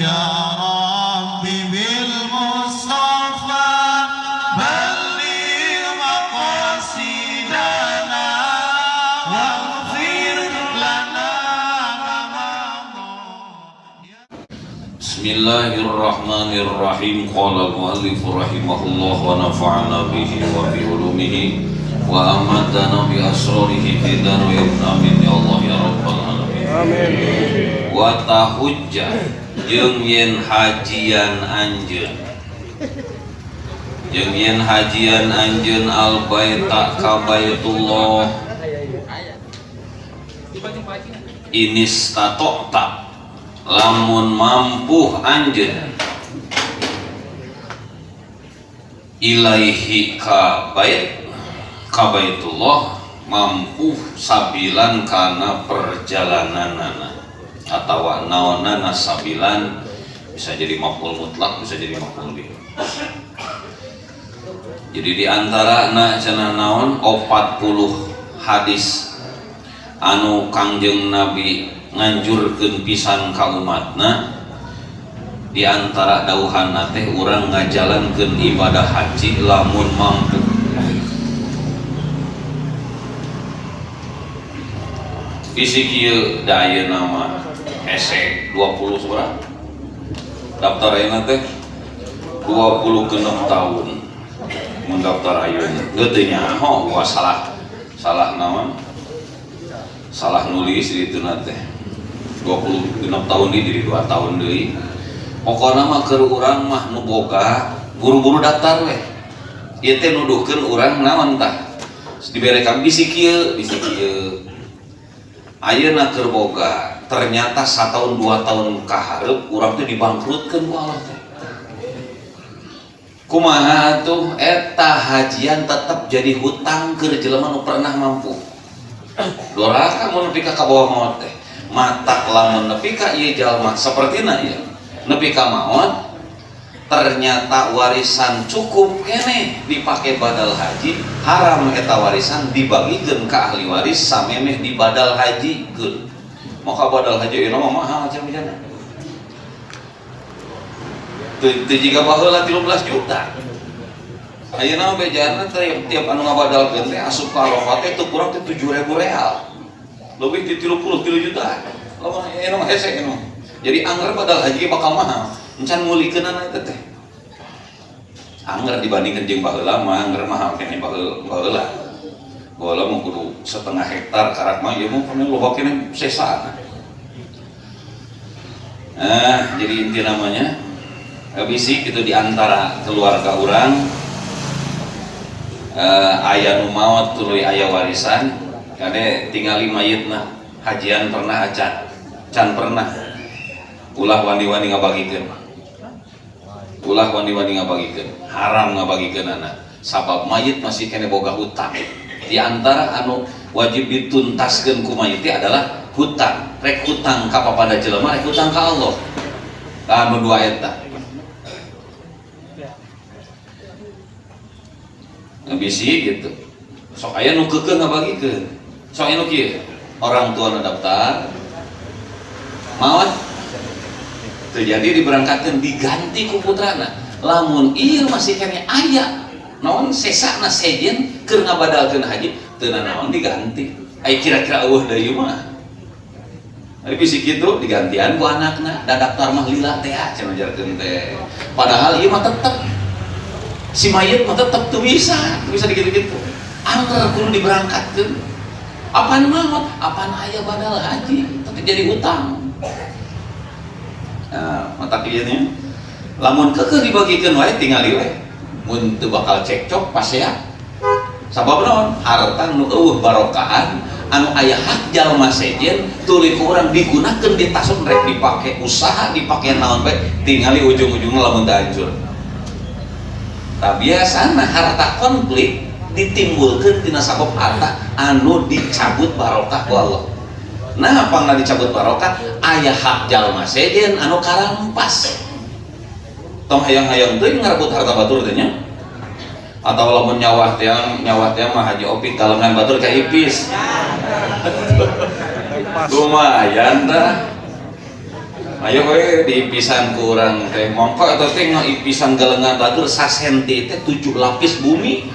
Ya Rabbi bil Mustafa balligh maqasidana waghfir lana ma madha. Bismillahirrahmanirrahim. Qala al-muallif rahimahullah wa nafa'ana bihi wa bi ulumihi wa amadana bi asrarihi fi darain. Amin ya Allah ya rabbal alamin. Amin. Wa tahujja jeung yen hajian anjeun, jeung yen hajian anjeun al baita ka Baitullah, inistatokta lamun mampu anjeun, ilaihi ka bait, ka Baitullah mampu, sabilan kana perjalananana atawa naonana. Sabilan bisa jadi maf'ul mutlak, bisa jadi maf'ul bih. Jadi di antara na cenah naon 40 hadis anu Kangjeng Nabi nganjurkeun pisan ka umatna, di antara dawuhanna teh urang ngajalankeun ibadah haji lamun mampu. Bisi kieu da ayeuna mah hese 20 sabaraha daftar ayeuna teh 26 tahun mendaftar ayeuna geus teu nyaho. Wah, salah salah naon, salah nulis di ditu teh 26 tahun di jadi 2 tahun deui. Pokona mah keur urang mah nu boga buru-buru daftar weh. Ieu teh nuduhkeun urang naon tah dibere ka bisi kieu, bisi kieu ayeuna keur boga, ternyata 1 tahun 2 tahun kahareup urang teh dibangkrutkeun ku Allah teh. Kumaha tuh eta hajian tetep jadi hutang keur jelema nu pernah mampu. Doraka mun nepi ka kabawa maot teh. Matak lamun nepi ka ieu jalma sapertina ieu nepi ka maot ternyata warisan cukup keneh dipake badal haji, haram eta warisan dibagikeun ka ahli waris samemeh di badal haji keun. Maka badal haji ieu mah mahal cenah bejana. Teu jiga baheula 13 juta. Ayeuna mah bejana teh tiap anu ngabadalkeun teh asup ka Arafah teh teu kurang teh 7.000 real. Leuwih ti 33 juta. Lamun ayeuna mah hese ayeuna. Jadi angger badal haji bakal mahal. Encan ngulikeunana eta teh. Angger dibandingkeun jeung baheula mah angger mahal keneh baheula. Baheula mah kudu setengah hektar karak mah ieu mah kana loba keneh sesana. Nah, jadi inti namanya bisik itu di antara keluarga orang aya nu maot tuluy aya warisan kade tingali mayitna hajian pernah acan can pernah, ulah wani-wani ngabagikeun, ulah wani-wani ngabagikeun, haram ngabagikeun anak sabab mayit masih kene boga hutang. Di antara anu wajib dituntaskeun ku mayit teh adalah hutang, rek hutang ka papada jelema, rek hutang ka Allah. Anu dua eta bisi gitu. Sok aya nu keukeuh ngabagikeun, sok aya nu kieu orang tua nu daftar maot terjadi diberangkatkeun diganti ku putrana. Lamun ieu masih keneh aya naon sesana sejen keur ngabadalkeun haji teu nanaon diganti. Ai kira-kira eueuh deui mah. Ari bisi kitu digantian ku anakna da daftar mah lila teh cenah ajarkeun teh. Padahal ieu mah tetep si mayit mah tetep teu bisa digitu-gitu. Angger kudu diberangkatkeun. Apaan maot? Apaan aya badal haji? Tetep jadi hutang. Nah, mata kieu nya. Lamun keukeuh dibagikeun wae tingali we. Mun teu bakal cekcok pasea. Sabab naon? Harta nu eueuh barokahan anu aya hak jalma sejen tuluy ku urang digunakeun ditasun rek dipake usaha dipake naon bae tingali ujung-ujungna lamun teu hancur. Tah biasana harta konflik ditimbulkeun tina sabab harta anu dicabut barokah ku Allah. Nah, pangna dicabut barokah aya hak jalma sejen anu karampas. Tong hayang-hayang teuing ngarebut harta batur teh nya. Atau lamun nyawah tiang mah Haji Opik kalengan batur ka ipis. Lumayan tah. Ayo we diipisan ku urang teh mongko eta teh ngaipisan galengan batur sasenti teh 7 lapis bumi.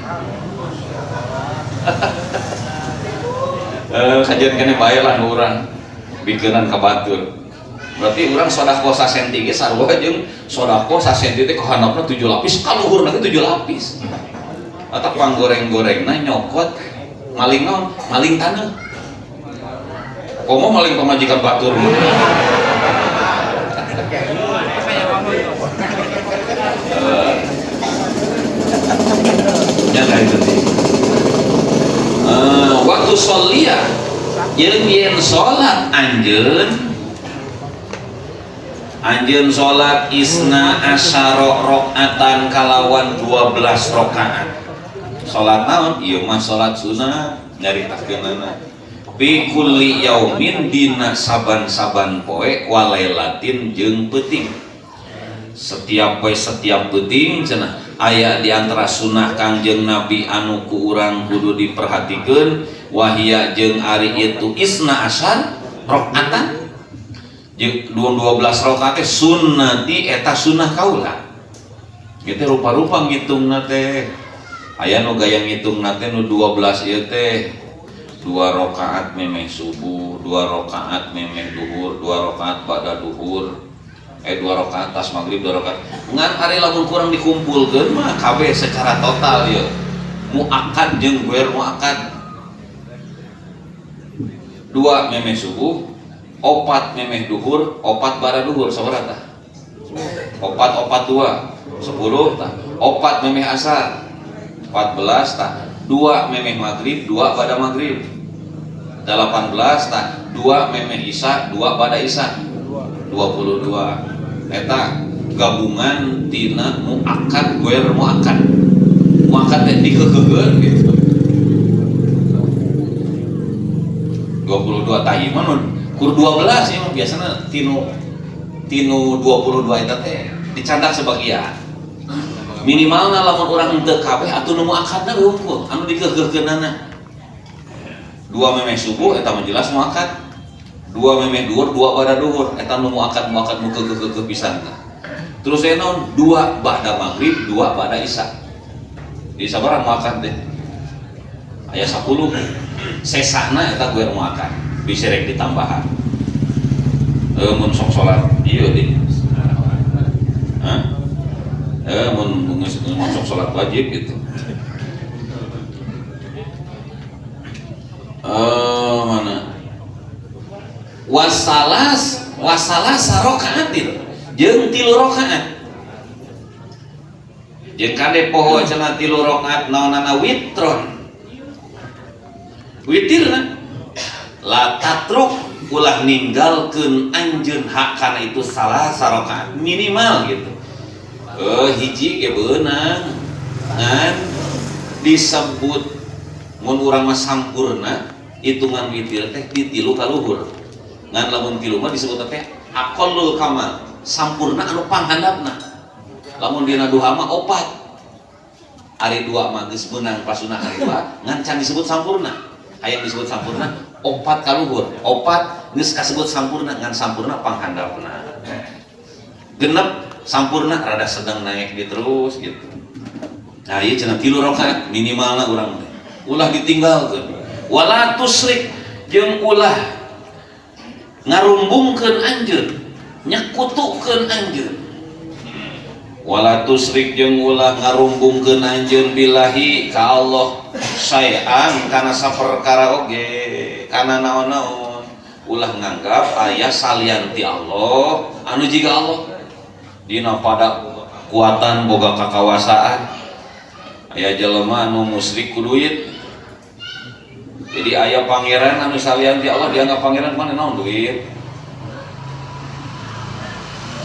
Kajian kene bae lah nu urang bikeunan ka batur. Berarti urang sedekah sasenti ge sarua jeung sedekah sasenti teh kahandapna 7 lapis, kaluhurna ge 7 lapis. Atau panggoreng-gorengna nyokot maling naon? Maling taneuh. Komo maling pamajikan batur mah. Ya kayak itu sih. Waktu sholia jeung yen sholat anjeun anjeun sholat isna asyara rakaatan kalawan 12 rakaat. Sholat naon? Ieu mah sholat sunah nyaritakeunana. Fi kulli yaumin dina saban-saban poe walailatin jeung peuting. Setiap poe setiap peuting cenah aya di antara sunah Kangjeng Nabi anu ku urang kudu diperhatikeun wahia jeung ari itu isna asyar rakaatan jeung 12 rakaat teh sunnati eta sunah kaula. Ieu teh rupa-rupa ngitungna teh. Aya nu gaya ngitungna teh nu 12 ieu teh 2 rakaat memeh subuh, 2 rakaat memeh duhur, 2 rakaat ba'da duhur, 2 rakaat tas maghrib, 2 rakaat. Ngan ari lamun kurang dikumpulkeun mah kabeh secara total ieu. Muakkad jeung ghair muakkad. 2 memeh subuh, 4 memeh duhur, 4 ba'da duhur sabaraha tah? 4 4 2 10 tah. 4 memeh asar 14 tah. 2 memeh maghrib, 2 ba'da maghrib. 18 tah. 2 memeh isya, 2 ba'da isya. 22. Eta gabungan tina muakkad ghair muakkad. Muakkad teh dikeukeukeun gitu. 22 tah ieu mah nu kur 12 ieu mah biasana tinu 22 eta teh dicandak sebagian. Minimalna lamun urang henteu kabeh atuh nu muakkadna hungkul anu dikeukeukeunana. 2 memeh subuh eta mah jelas muakkad. 2 memeh duhur, 2 ba'da duhur eta nu muakkad-muakkad nu keukeuh pisan tah. Terus aya naon? 2 ba'da maghrib, 2 ba'da isya. Di sabaraha muakkad teh? Aya 10. Sesana eta ghair muakkad, bisa rek ditambahan. Mun sok salat ieu deui. Hah? Mun sok salat wajib gitu. Mana? Wasalas rokaatin jeung 3 rakaat. Jeung kade poho cenah 3 rakaat naonana witron. Witirna la tatruk ulah ninggalkeun anjeun hak kana itu salah sarakaat minimal gitu. Hiji ge beunang ngan disebut mun urang mah sampurna hitungan witir teh di 3 kaluhur. Ngan lamun 3 mah disebut teh aqallul kamal, sampurna anu panghandapna. Lamun dina duha mah 4. Ari 2 mah geus meunang pasunah ari 2 ngan can disebut sampurna. Hayang disebut sampurna 4 kaluhur. 4 geus kasebut sampurna ngan sampurna panghandapna. Genep sampurna rada sedang naik di terus gitu. Nah ieu cenah 3 rakaat minimalna urang teh. Ulah ditinggalkeun. Wala tusrik jeung ulah ngarumbungkeun anjeun, nyekutukeun anjeun. Wala tusrik jeung ulah ngarumbungkeun anjeun billahi ka Allah saean kana saperkara oge, kana naon-naon. Ulah nganggap aya salian ti Allah anu jiga Allah. Dina pada kekuatan boga kakawasaan. Aya jelema anu musyrik ku duit. Jadi aya pangeran anu salian ti Allah dianggap pangeran mana naon duit.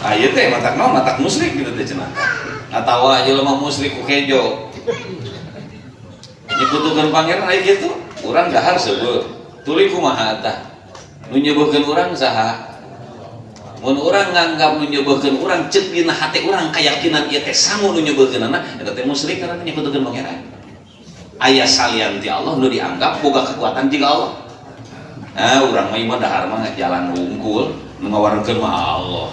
Aya teh matak naon matak musyrik gitu teh cenah. Atawa jelema musyrik ku kejo. Nyekutukeun pangeran aya kitu, urang dahar seubeuh. Tuluy kumaha tah? Nu nyeubeurkeun urang saha? Mun urang nganggap nu nyeubeurkeun urang ceuk dina hate urang kayakinan ieu teh sangu nu nyeubeurkeunana eta teh musyrik karena nyekutukeun pangeran. Aya salian ti Allah nu dianggap boga kekuatan jiga Allah. Nah, urang mah ieu mah dahar mah jalan wungkul, nu ngawarengkeun mah Allah.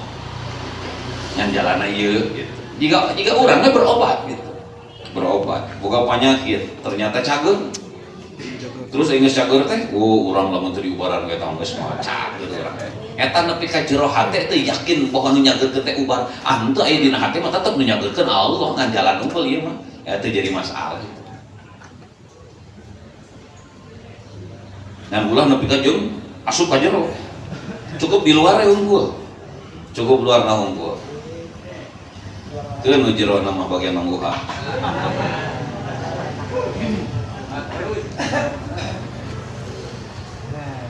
Ngan jalana ieu gitu. Jika urangnya berobat gitu. Berobat, boga penyakit, ternyata cager. Terus geus cager teh, oh urang lamun teu diubaran ge tah geus mah cager urang. Eta nepi ka jero hate teh yakin bahwa nu nyagerkeun teh ubar. Ah henteu aya dina hate mah tetep nu nyagerkeun Allah ngan jalan unggul ieu mah. Eta jadi masalah itu. Ngan ulah nepi ka jeung asup ka jero. Cukup di luar we unggul. Cukup luar na unggul. Keun nu jero mah bagian mangguha.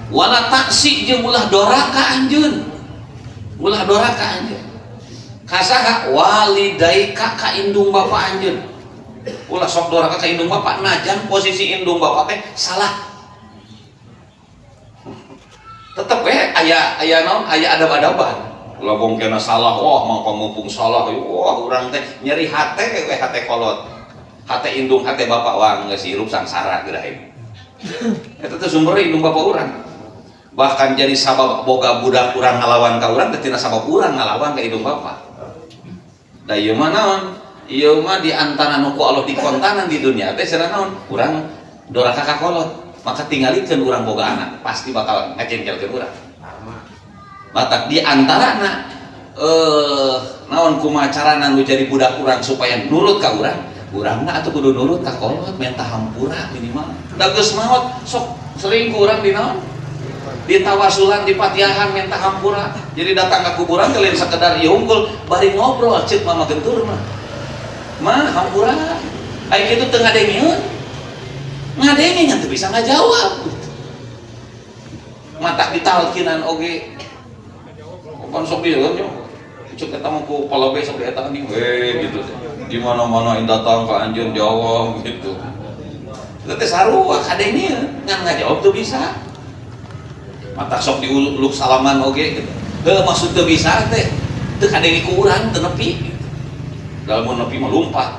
Wala taksi jeung ulah doraka anjeun. Ulah doraka anjeun. Kasaha walidaika ka indung bapa anjeun. Ulah sok doraka ka indung bapa najan posisi indung bapa teh salah. Tetep we aya naon aya adab-adaban. Ulah bongkena salah, wah mangka mumpung salah, wah urang teh nyeri hate we hate kolot. Hate indung hate bapa wah geus hirup sangsara geura ieu. Eta teh sumber indung bapa urang. Bahkan jadi sabab boga budak urang ngalawan ka urang teh tina sabab urang ngalawan ka indung bapa. Da ieu mah naon? Ieu mah di antara nu ku Allah dikontanan di dunia teh cenah naon? Urang doraka ka kolot. Maka tingalikeun urang boga anak, pasti bakal ngajengkelkeun urang. Matak di antarana naon kumaha carana nu jadi budak urang supaya nurut ka urang? Urangna atuh kudu nurut ka kolot, minta hampura minimal. Da geus maot sok sering ku urang di naon? Ditawasulan, dipatiahan, minta hampura. Jadi datang ke kuburan kalian sekedar ieu unggul bari ngobrol ceuk mama gentur mah. Mah hampura. Ai kitu teu ngadengeun. Ngadenge ngan teu bisa ngajawab. Matak ditalkinan oge. Pan sok dieu nya. Cuk eta mah ku palobe sok dieta nih we gitu teh. Di mana-mana datang ka anjeun jawab gitu. Eta teh sarua kadenge ngan ngajawab teu bisa. Matak sok diuluk salaman oge gitu. Heuh maksud teu bisa teh. Teu kadenge ku urang teu nepi gitu. Da lamun nepi mah lumpat.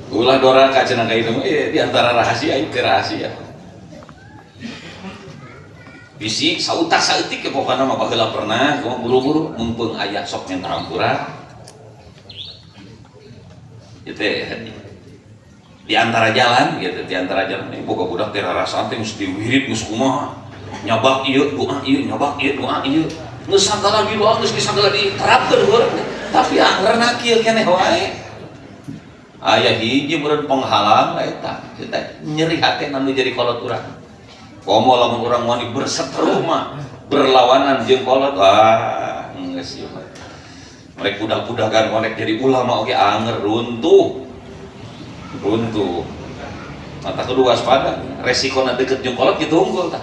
Ulah doraka cenah ka itu mah di antara rahasia itu rahasia. Bisi sautak saeutik ke pokona mah baheula pernah kumaha buru-buru mumpung aya sok minta hampura. Ieu teh di antara jalan gitu, di antara jalan ini boga budak teh rarasaan teh geus diwirid geus kumaha. Nyabak ieu doa ieu, nyabak ieu doa ieu. Geus sagala di doa geus sagala diterapkeun urang teh. Tapi anggerna kieu keneh wae. Aya hiji meureun penghalang eta. Eta nyeri hate nu jadi kolot urang. Komo lamun urang wani berseteru mah berlawanan jeung kolot, wah geus ieu mah. Mereka budak-budakan konek jadi ulama oge anger runtuh. Runtuh. Mata kudu waspada, resikona deket jeung kolot kitu unggul tah.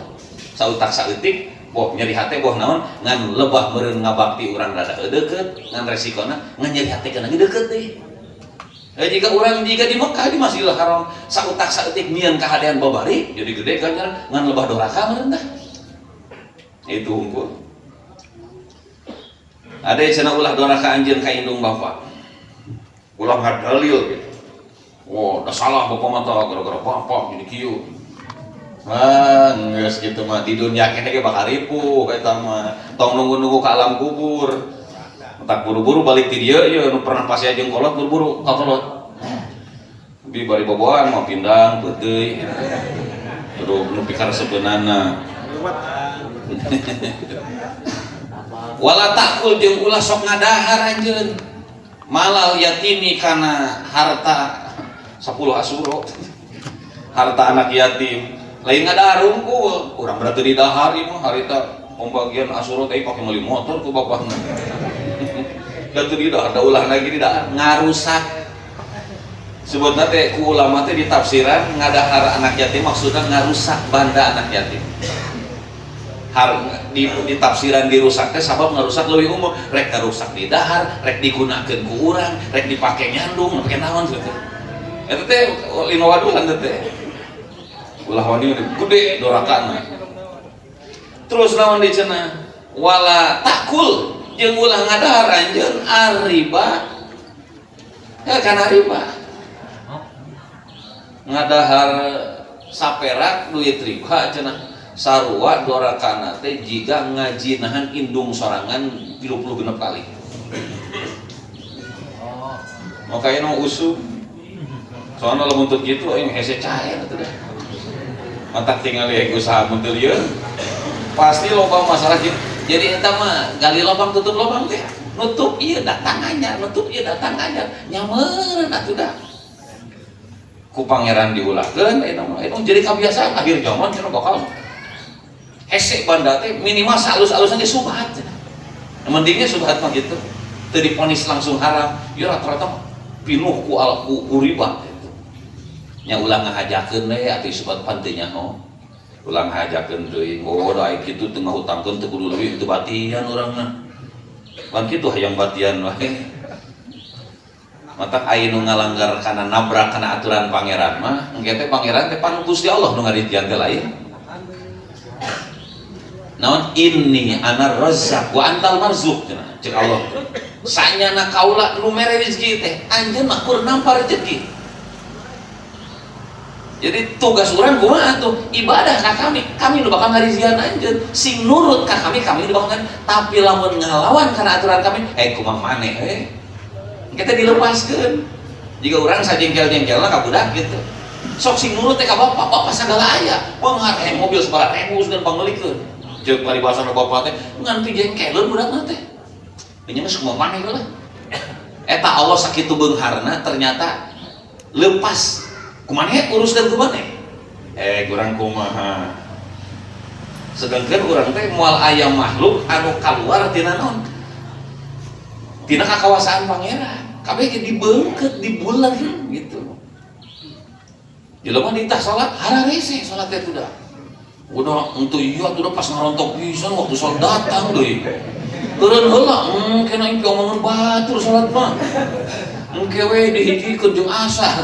Sautak saeutik boh nyeri hate boh naon ngan lebah meureun ngabakti urang rada deukeut ngan resikona ngan nyeri hate kana ge deukeut deui. Jika urang jika di Mekah di Masjidil Haram sautak saeutik mieun kahadean babari jadi gede ganjaran ngan lebah doraka meureun tah. Itu unggul. Ada cenah ulah doraka anjeun ka indung bapa. Ulah ngadalil gitu. Wah, dah salah bapak mata gara-gara bapak jadi kieu. Ah, geus kitu mah di dunia kene ge bakal ripuh eta mah. Tong nunggu-nunggu ka alam kubur. Tak buru-buru balik ti dieu ieu nu pernah pasti jeung kolot buru-buru ka kolot. Bi bari boboan mau pindang peuteui gitu. Terus nu pikaresepeunana. Wala takul jeung ulah sok ngadahar anjeun. Malal yatimi kana harta 10 asuro. Harta anak yatim. Lain ngadahar unggul, urang berarti didahar ieu mah harita pembagian asuro teh pake meuli motor ku bapakna. Da teu didahar, da ulah lagi didahar ngarusak. Sebutna teh ku ulama teh ditafsiran ngadahar anak yatim maksudna ngarusak banda anak yatim. Har di ditafsiran dirusak teh sabab ngarusak leuwih umum, rek ngarusak didahar, rek digunakeun ku urang, rek dipake nyandung, pake naon kitu. Eta teh lima wadulan teh. Ulah wani gede dorakana. Terus naon di cenah? Wala takul jeung ulah ngadahar anjeun arriba. Heh kana riba. Ngadahar saperak duit riba cenah. Sarua dorakana teh jiga ngajinahan indung sorangan 36 kali. Makanya nu usum. Soalna lamun teu kitu aing hese cair atuh dah. Matak tingali aing usaha mun teu lieur. Pasti loba masalah gitu. Jadi eta mah gali lobang tutup lobang teh. Nutup ieu datang anyar, nutup ieu datang anyar. Nyameureun atuh dah. Ku pangeran diulahkeun eta mah. Eta jadi kebiasaan akhir zaman cenah bakal hese banda teh minimal salus-alusan ge subhat cenah. Mendingnya subhat mah gitu. Teu diponis langsung haram, ya rata-rata pinuh ku al ku riba gitu. Nya ulah ngahajakeun we atuh subhat pan teu nyaho. Ulah ngahajakeun teuing, oh da aya kitu teu ngahutangkeun teu kudu leuwih teu batian urangna. Pan kitu hayang batian wae. Matak aya nu ngalanggar kana nabrak kana aturan pangeran mah, engke teh pangeran teh pan Gusti Allah nu ngarijian teh lain. Naon inni ana razzaq wa antal marzuq cenah cek Allah. Sanyana kaula nu mere rezeki teh, anjeun mah kur nampa rezeki. Jadi tugas urang kumaha atuh? Ibadah ka kami, kami nu bakal ngarijian anjeun. Sing nurut ka kami, kami nu bakal ngarijian. Tapi lamun ngalawan kana aturan kami, kumaha maneh we? Kita dilepaskeun. Jika urang sajengkel-jengkelna ka budak gitu. Sok sing nurut teh ka bapak, bapak sagala aya. Beunghar mobil sabaraha ribu sugan pangmeulikeun. Jeung paribasana bapak teh ngan pijengkeleun budakna teh. Nya geus kumaha maneh lah. Eta Allah sakitu beungharna ternyata lepas. Kumaha uruskeun kumaha? Kurang kumaha. Sedangkan urang teh moal aya makhluk anu kaluar tina naon? Tina kakawasaan pangeran. Kabeh ge dibeungkeut, dibulan gitu. Jelema ditah salat hararese salat teh udah. Udah untuk iya udah pas ngarontok pisan waktu salat datang deui. Eureun heula kena impi omongan batur salat mah. Engke we dihijikeun jeung asar.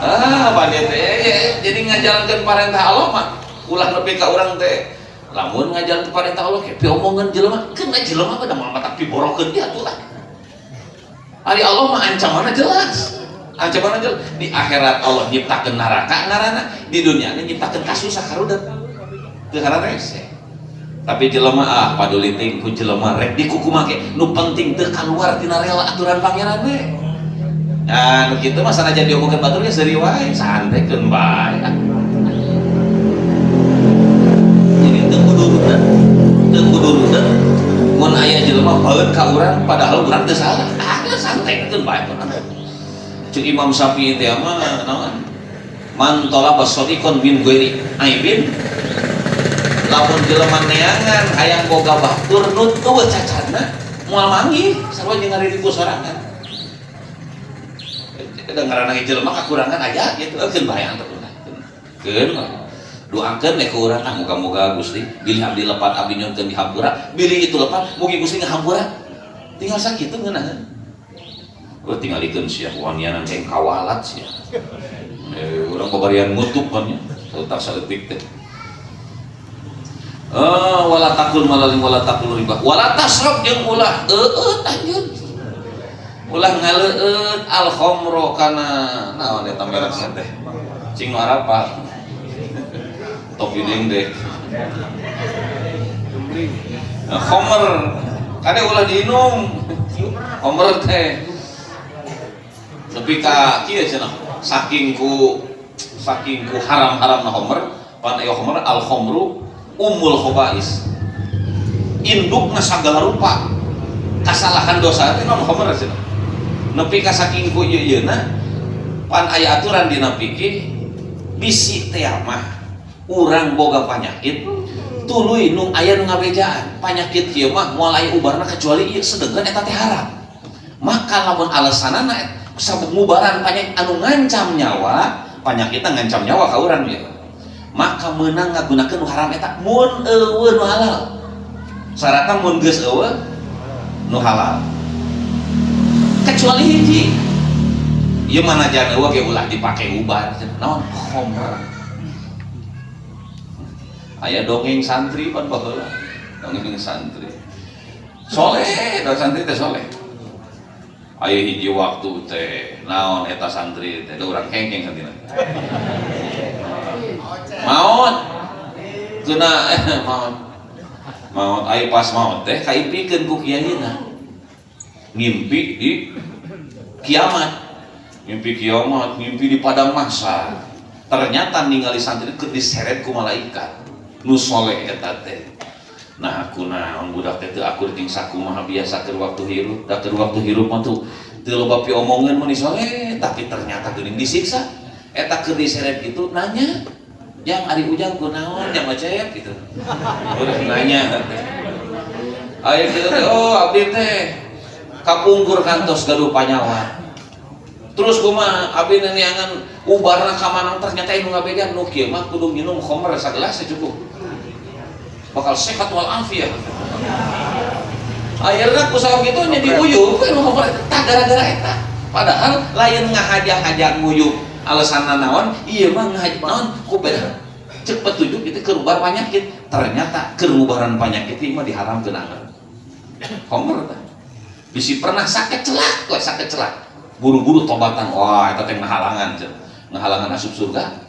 Ah, pandai teh jadi ngajalankeun parentah Allah mah ulah nepi ka urang teh. Lamun ngajalankeun parentah Allah ke omongan jelema, keun jelema mah da moal matak piborokeun dia atuh lah. Ari Allah mah ancamanna jelas. Ancamanna jelas. Di akhirat Allah nyiptakeun neraka ngaranna, di dunia ini nyiptakeun kasusah karudet. Teu hararese. Tapi jelema ah paduli teuing ku jelema rek dikukumaha ge nu penting teu kaluar tina rela aturan pangeran we. Nah, nu kitu mah sanajan diomongkeun batur ge seuri wae, santekeun bae. Jadi teu kudu rudet, teu kudu rudet. Mun aya jelema baeun ka urang padahal urang teu salah. Ah, santekeun bae. Cek Imam Syafi'i teh mah naon? Man talaba shadiqan min ghairi aibin. Lamun jelema neangan hayang boga batur nu teu cacadna moal manggih sarua jeung ngaririku sorangan. Da ngaranna jelema kakurangan aya gitu keun bae atuh ulah. Keun doakeun we ku urang ah muga-muga Gusti bilih abdi lepat abdi nyuhunkeun dihampura, bilih itu lepat mugi Gusti ngahampura. Tinggal sakitu ngeunaheun. Oh tingalikeun sia wanianan teh kawalat sia. Urang babarian ngutup kan nya, tak saeutik teh. Wala takul malaling wala takul riba. Wala tasrab jeung ulah eueut anjeun. Ulah ngaleueut al khamro kana naon eta merekna teh. Cing nu arapal. Topi deung deh. Khamr kade ulah diinum. Khamr teh nepi ka kieu cenah saking ku haram-haramna khamr pan aya khamr al khamru ummul khabais. Indukna sagala rupa kasalahan dosa teh naon khamr cenah. Nepi ka saking ku ieu-ieuna pan aya aturan dina fikih bisi teh mah urang boga panyakit tuluy nu aya nu ngabejaan panyakit kieu mah moal aya ubarna kecuali ieu sedengkeun eta teh haram. Maka lamun alasanana sabab ngubaran panyakit anu ngancam nyawa, panyakitna ngancam nyawa ka urang ieu. Maka meunang ngagunakeun nu haram eta mun eueuh nu halal. Syaratna mun geus eueuh nu halal. Kecuali hiji. Ieu mah najan eueuh ge ulah dipake ubar. Naon khamr. Aya dongeng santri pan baheula. Dongeng santri. Soleh, dongeng santri teh soleh. Aya hiji waktu teh Naon eta santri teh urang kengkeng santrina. Maot. Kena maot. Maot aya pas maot teh kaimpikeun ku kiaina. Ngimpi di kiamat. Ngimpi kiamat, ngimpi di padang mahsyar. Ternyata ningali santri keur diseret ku malaikat. Nu soleh eta teh. Nah kunaon budak teh teu akur jeung sakumaha biasa keur waktu hirup, da keur waktu hirup mah tuh teu loba piomongeun mun soleh, tapi ternyata geuning disiksa. Eta keur diseret gitu nanya, "Jang ari ujang kunaon jang Acep?" gitu. Udah nanya teh. Aya kitu teh, oh abdi teh kapungkur kantos gaduh panyawa. Terus kumaha abdi neangan ubarna ka mana ternyata anu ngabejan nu kieu mah kudu minum khamr sagelas cukup. Bakal sehat wal afiat. Akhirnya ku sabab kitu nya diuyup we nu khamr eta gara-gara eta. Padahal lain ngahaja-haja nguyup alasanna naon, ieu mah ngahaja naon ku beda. Cek petunjuk itu keur ubar panyakit. Ternyata keur ngubaran panyakit ieu mah diharamkeun anger. Khamr teh. Bisi pernah sakit celak, we sakit celak. Buru-buru tobatan, wah eta teh ngahalangan cenah. Ngahalangan asup surga.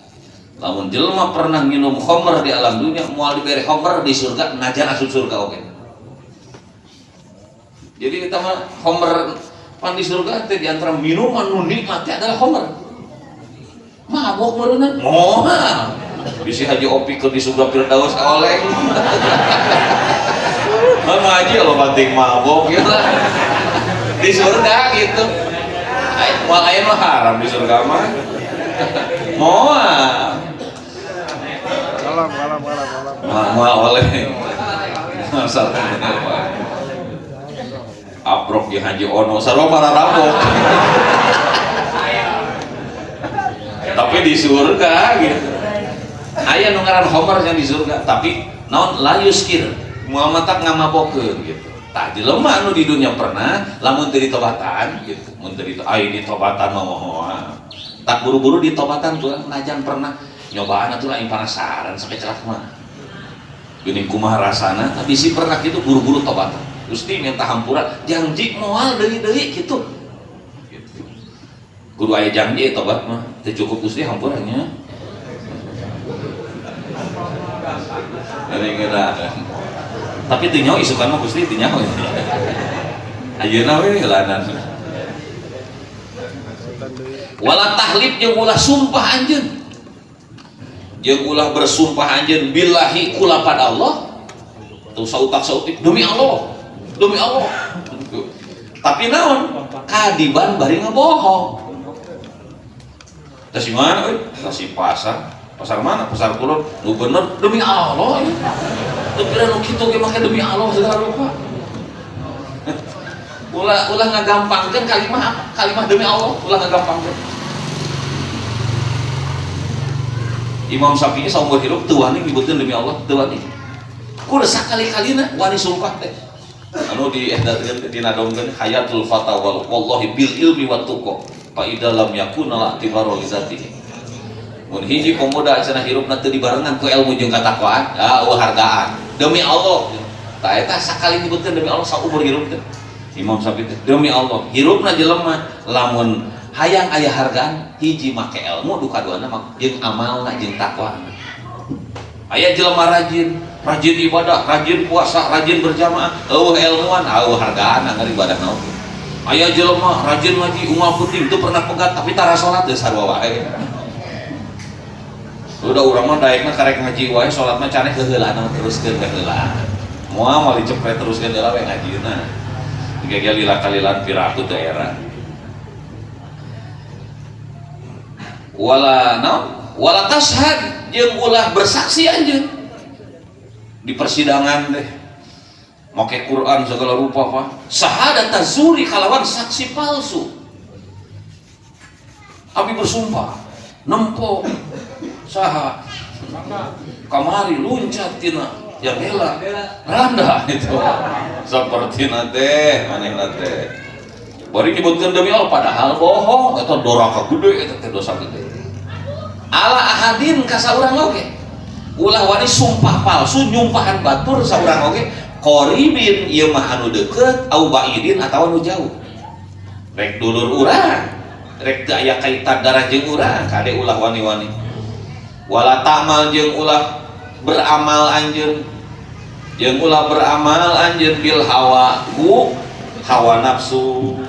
Lamun jelema pernah minum khamr di alam dunia, moal dibere khamr di surga, najan asup surga oke. Jadi kita mah khamr pan di surga teh di antara minuman nu nikmat teh adalah khamr. Mabok meureunna? Moal. Bisi Haji Opi keur di surga Firdaus oleng. Mah ngaji lo banting mabok gitu. Di surga gitu. Moal aya nu haram di surga mah. Moal. Kalam, kalam, kalam, kalam. Moal oleh. Masalah Aprok di Haji Ono, sarua mararabok. Tapi di surga gitu. Aya nu ngaran khamr yang di surga, tapi naon la yuskir, moal matak ngamabokeun gitu. Tah jelema anu di dunia pernah lamun teu ditobatan gitu, mun teu ai ditobatan mah moal. Tak buru-buru ditobatan urang najan pernah nyobaan atuh lain penasaran sampai celak mah. Geuning kumaha rasana, tapi si pernah gitu buru-buru tobatan. Gusti minta hampura, janji moal deui-deui gitu. Gitu. Kudu aya janji tobat mah, teu cukup Gusti hampuranya. Tapi teu nyaho isukan mah Gusti teu nyaho. Ayeuna we heulanan. Wala tahlib jeung ulah sumpah anjeun. Jeung ulah bersumpah anjeun billahi kula pada Allah. Teu sautak-sautik demi Allah. Demi Allah. Tapi naon? Kadiban bari ngabohong. Tah si mana euy? Tah si pasar. Pasar mana? Pasar Kulon. Nu bener demi Allah. Teu pira nu kitu ge make demi Allah segala rupa. Ulah ulah ngagampangkeun kalimah kalimah demi Allah, ulah ngagampangkeun. Imam Syafi'i saumur hirup teu wani nyebutkeun demi Allah, teu wani. Kur sakali-kalina wani sumpah teh. Anu di ehdatkeun dinadomkeun hayatul fata wal wallahi bil ilmi wat tuqa fa idza lam yakun la i'tibaru li zatihi. Mun hiji pemuda cenah hirupna teu dibarengan ku ilmu jeung katakwaan, ah eueuh hargaan. Demi Allah. Tah eta sakali nyebutkeun demi Allah saumur hirup teh. Imam Syafi'i teh demi Allah, hirupna jelema lamun hayang aya hargaan hiji make ilmu du kaduana mah jeung amalna jeung takwana. Aya jelema rajin, rajin ibadah, rajin puasa, rajin berjamaah, eueuh ilmuan, eueuh hargaan anggar ibadah naon. Aya jelema rajin ngaji unggal peuting teu pernah pegat tapi tara salat geus sarua wae. Udah urang mah daekna karek ngaji wae salat mah caneh heuheulana teruskeun heula. Moal moal dicepret teruskeun heula we ngajina. Gege lila kalilan piraku teu era. Wala naon? Wala tashhad jeung ulah bersaksi anjeun. Di persidangan teh make Quran segala rupa pak. Syahadat tazuri kalawan saksi palsu. Abi bersumpah nempo saha kamari luncat tina jendela randa itu seperti nate manehna teh bari nyebutkeun demi Allah padahal bohong eta doraka gede eta teh dosa gede. Ala ahadin ka saurang oge ulah wani sumpah palsu nyumpahan batur saurang oge qoribin ieu mah anu deukeut au baidin atawa anu jauh rek dulur urang Rek teu aya kaitan darah jeung urang kade ulah wani-wani. Wala ta'mal jeung ulah beramal anjeun. Jeung ulah beramal anjeun bil hawa ku hawa nafsu.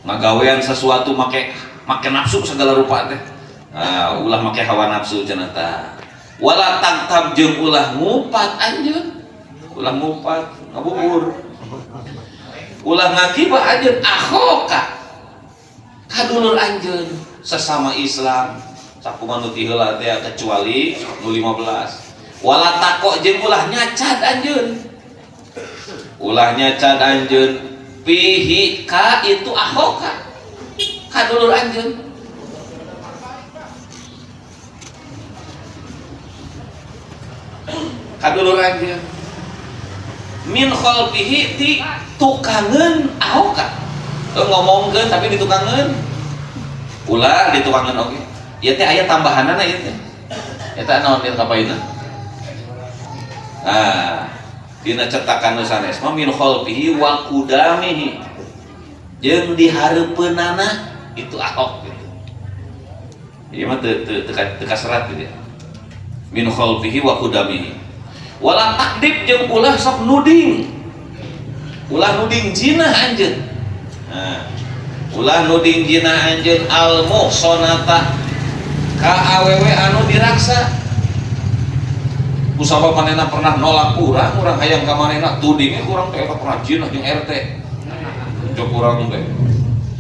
Ngagawean sesuatu make nafsu segala rupa teh. Nah, ulah make hawa nafsu cenah tah. Wala tangtab jeung ulah ngupat anjeun. Ulah ngupat, ngabubur. Ulah ngagibah anjeun akhoka. Kadulur anjeun sesama Islam sakumaha nu ti heula teh kecuali nu 15. Wala takok jeung ulah nyacad anjeun. Ulah nyacad anjeun pihi ka itu akhoka. Kadulur anjeun. Kadulur anjeun. Min khalfihi ti tukangeun ahoka. Ngomongkeun tapi ditukangeun. Ulah ditukangeun oge. Ieu teh aya tambahanana ieu teh. Eta naon ieu kapaina? Nah, dina cetakan nu sanes mah min khalfihi wa qudamihi. Jeung dihareupeunana itu ahok gitu. Ieu mah teu kaserat gitu ya. Min khalfihi wa qudamihi. Wala takdib jeung ulah sok nuding. Ulah nuding jinah anjeun. Nah, ulah nuding jinah anjeun al muhsonata ka awewe anu diraksa. Kusabab manehna pernah nolak urang, urang hayang ka manehna tudinge urang teh eta pernah jinah jeung RT. Jok urang teh.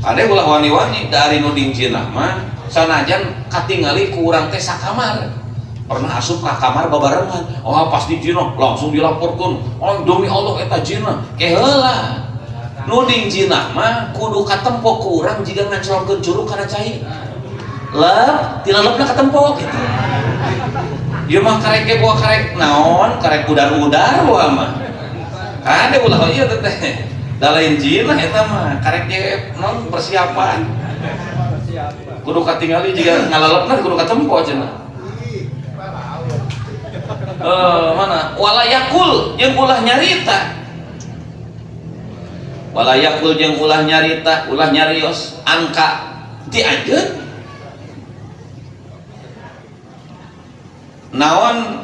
Ade ulah wani-wani dari nuding jinah mah sanajan katingali ku urang teh sakamar. Pernah asup ka kamar babarengan. Oh pasti jinah, langsung dilaporkeun. Oh demi Allah eta jinah. Ke heula. Nuding jinah mah kudu katempo ku urang jiga nganclongkeun curug kana cai. Lep, tilalepna katempo gitu. Ieu mah karek ge bawa karek naon, karek udar-udar bawa mah. Kade ulah ieu teh. Da lain jinah eta mah, karek ge naon persiapan. Kudu katingali jiga ngalalepna kudu katempo cenah. Mana? Wala yakul jeung ulah nyarita. Wala yakul jeung ulah nyarita, ulah nyarios angka ti anjeun. Naon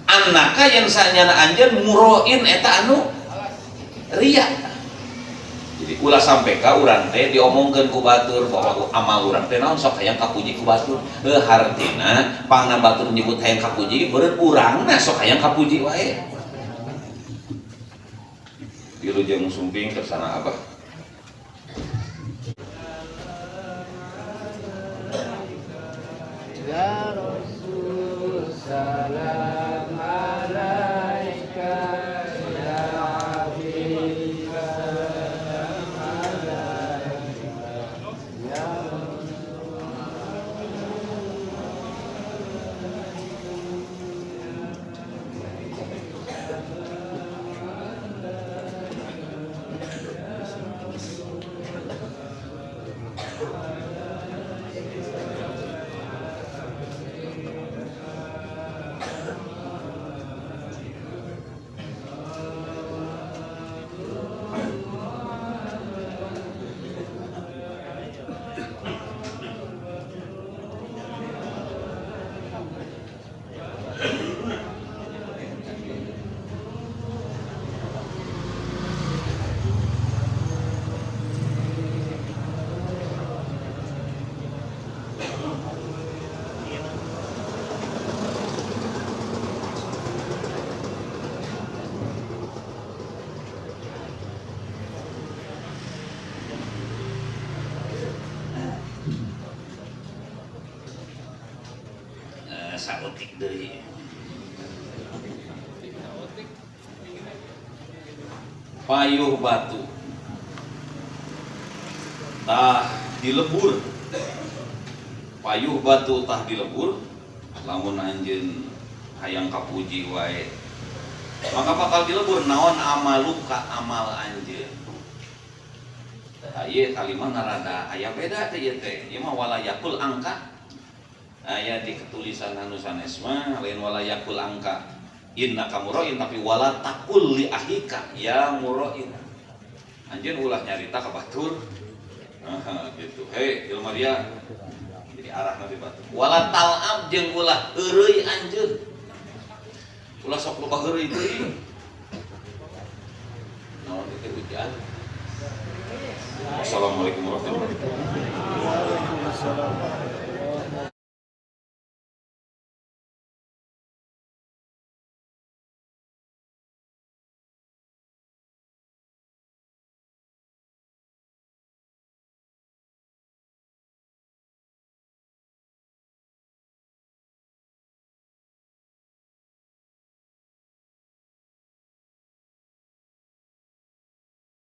annaka yang sanyana anjeun muroin eta anu riya. Jadi ulah sampai ka urang teh diomongkeun ku batur bahwa amal urang teh naon sok hayang kapuji ku batur. Heuh hartina pangna batur nyebut hayang kapuji beureut urangna sok hayang kapuji wae. Wilujeng sumping kersana abah. Ya Rasul salam alaika ya Habib salam alaika ya Saeutik deui. Payuh batu tah dilebur. Payuh batu tah dilebur lamun anjeun hayang kapuji wae. Maka bakal dilebur naon amaluka amal anjeun. Tah ieu kalimahna rada aya beda teh ieu teh. Ieu mah wala yakul angka. Aya di ketulisan anu sanes mah lain wala yakul angka innaka murain tapi wala taqul li ahika ya murain. Anjeun ulah nyarita ka batur. Aha, gitu. Hei, ilmu dia jadi arah nabi batu. Wala tal'ab jeung ulah heureuy anjeun. Ulah sok loba heureuy teuing. Naon itu hujan. Wassalamualaikum warahmatullahi wabarakatuh. Waalaikumsalam.